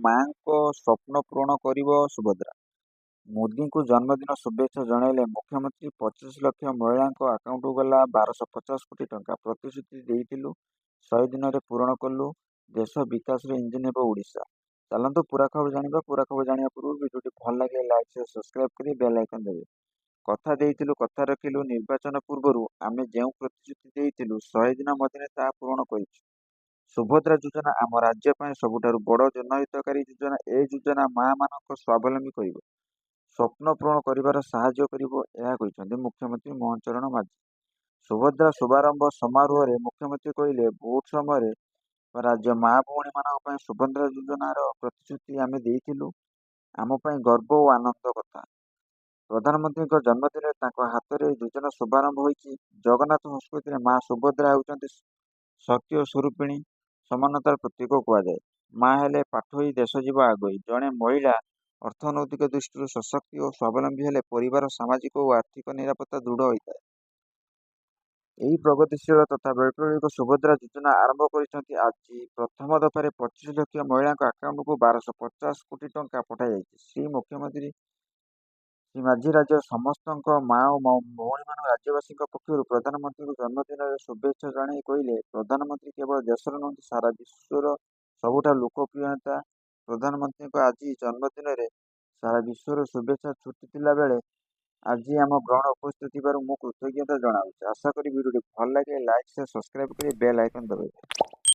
ମାଙ୍କ ସ୍ୱପ୍ନ ପୂରଣ କରିବ ସୁଭଦ୍ରା। ମୋଦିଙ୍କୁ ଜନ୍ମଦିନ ଶୁଭେଚ୍ଛା ଜଣାଇଲେ ମୁଖ୍ୟମନ୍ତ୍ରୀ। 25 ଲକ୍ଷ ମହିଳାଙ୍କ ଆକାଉଣ୍ଟକୁ ଗଲା 1250 କୋଟି ଟଙ୍କା। ପ୍ରତିଶ୍ରୁତି ଦେଇଥିଲୁ, 100 ଦିନରେ ପୂରଣ କଲୁ। ଦେଶ ବିକାଶର ଇଞ୍ଜିନ ହେବ ଓଡ଼ିଶା। ଚାଲନ୍ତୁ ପୁରା ଖବର ଜାଣିବା। ପୁରା ଖବର ଜାଣିବା ପୂର୍ବରୁ ଭିଡ଼ିଓଟି ଭଲ ଲାଗିଲେ ଲାଇକ୍, ସେୟାର, ସବସ୍କ୍ରାଇବ୍ କରି ବେଲ୍ ଆଇକନ୍ ଦେବେ। କଥା ଦେଇଥିଲୁ, କଥା ରଖିଲୁ। ନିର୍ବାଚନ ପୂର୍ବରୁ ଆମେ ଯେଉଁ ପ୍ରତିଶ୍ରୁତି ଦେଇଥିଲୁ, 100 ଦିନ ମଧ୍ୟରେ ତାହା ପୂରଣ କରିଛୁ। ସୁଭଦ୍ରା ଯୋଜନା ଆମ ରାଜ୍ୟ ପାଇଁ ସବୁଠାରୁ ବଡ଼ ଜନହିତକାରୀ ଯୋଜନା। ଏ ଯୋଜନା ମାଆମାନଙ୍କ ସ୍ୱାବଲମ୍ବୀ କରିବ, ସ୍ୱପ୍ନ ପୂରଣ କରିବାର ସାହାଯ୍ୟ କରିବ। ଏହା କହିଛନ୍ତି ମୁଖ୍ୟମନ୍ତ୍ରୀ ମୋହନ ଚରଣ ମାଝୀ। ସୁଭଦ୍ରା ଶୁଭାରମ୍ଭ ସମାରୋହରେ ମୁଖ୍ୟମନ୍ତ୍ରୀ କହିଲେ, ଭୋଟ ସମୟରେ ରାଜ୍ୟ ମା ଭଉଣୀମାନଙ୍କ ପାଇଁ ସୁଭଦ୍ରା ଯୋଜନାର ପ୍ରତିଶ୍ରୁତି ଆମେ ଦେଇଥିଲୁ। ଆମ ପାଇଁ ଗର୍ବ ଓ ଆନନ୍ଦ କଥା, ପ୍ରଧାନମନ୍ତ୍ରୀଙ୍କ ଜନ୍ମଦିନରେ ତାଙ୍କ ହାତରେ ଏହି ଯୋଜନା ଶୁଭାରମ୍ଭ ହୋଇଛି। ଜଗନ୍ନାଥ ସଂସ୍କୃତିରେ ମା ସୁଭଦ୍ରା ହେଉଛନ୍ତି ଶକ୍ତି ଓ ସ୍ୱରୂପିଣୀ, ସମାନତାର ପ୍ରତୀକ କୁହାଯାଏ। ମା ହେଲେ ପାଠୋଇ, ଦେଶ ଯିବ ଆଗେଇ। ଜଣେ ମହିଳା ଅର୍ଥନୈତିକ ଦୃଷ୍ଟିରୁ ସଶକ୍ତି ଓ ସ୍ୱାବଲମ୍ବୀ ହେଲେ ପରିବାର ସାମାଜିକ ଓ ଆର୍ଥିକ ନିରାପତ୍ତା ଦୃଢ଼ ହୋଇଥାଏ। ଏହି ପ୍ରଗତିଶୀଳ ତଥା ବୈପ୍ଳବିକ ସୁଭଦ୍ରା ଯୋଜନା ଆରମ୍ଭ କରିଛନ୍ତି। ଆଜି ପ୍ରଥମ ଦଫାରେ 25 ଲକ୍ଷ ମହିଳାଙ୍କ ଆକାଉଣ୍ଟକୁ 1250 କୋଟି ଟଙ୍କା ପଠାଯାଇଛି। ଶ୍ରୀ ମୁଖ୍ୟମନ୍ତ୍ରୀ ଶ୍ରୀ ମାଝୀ ରାଜ୍ୟର ସମସ୍ତଙ୍କ ମା ଓ ଭଉଣୀମାନଙ୍କୁ ରାଜ୍ୟବାସୀଙ୍କ ପକ୍ଷରୁ ପ୍ରଧାନମନ୍ତ୍ରୀଙ୍କୁ ଜନ୍ମଦିନରେ ଶୁଭେଚ୍ଛା ଜଣାଇ କହିଲେ, ପ୍ରଧାନମନ୍ତ୍ରୀ କେବଳ ଦେଶର ନୁହନ୍ତି, ସାରା ବିଶ୍ୱର ସବୁଠାରୁ ଲୋକପ୍ରିୟ ନେତା। ପ୍ରଧାନମନ୍ତ୍ରୀଙ୍କ ଆଜି ଜନ୍ମଦିନରେ ସାରା ବିଶ୍ୱର ଶୁଭେଚ୍ଛା ଛୁଟିଥିଲା ବେଳେ ଆଜି ଆମ ଗହଣରେ ଉପସ୍ଥିତ ଥିବାରୁ ମୁଁ କୃତଜ୍ଞତା ଜଣାଉଛି। ଆଶା କରି ଭିଡ଼ିଓଟି ଭଲ ଲାଗେ ଲାଇକ୍, ସେୟାର, ସବସ୍କ୍ରାଇବ୍ କରି ବେଲ୍ ଆଇକନ୍ ଦବାଇବେ।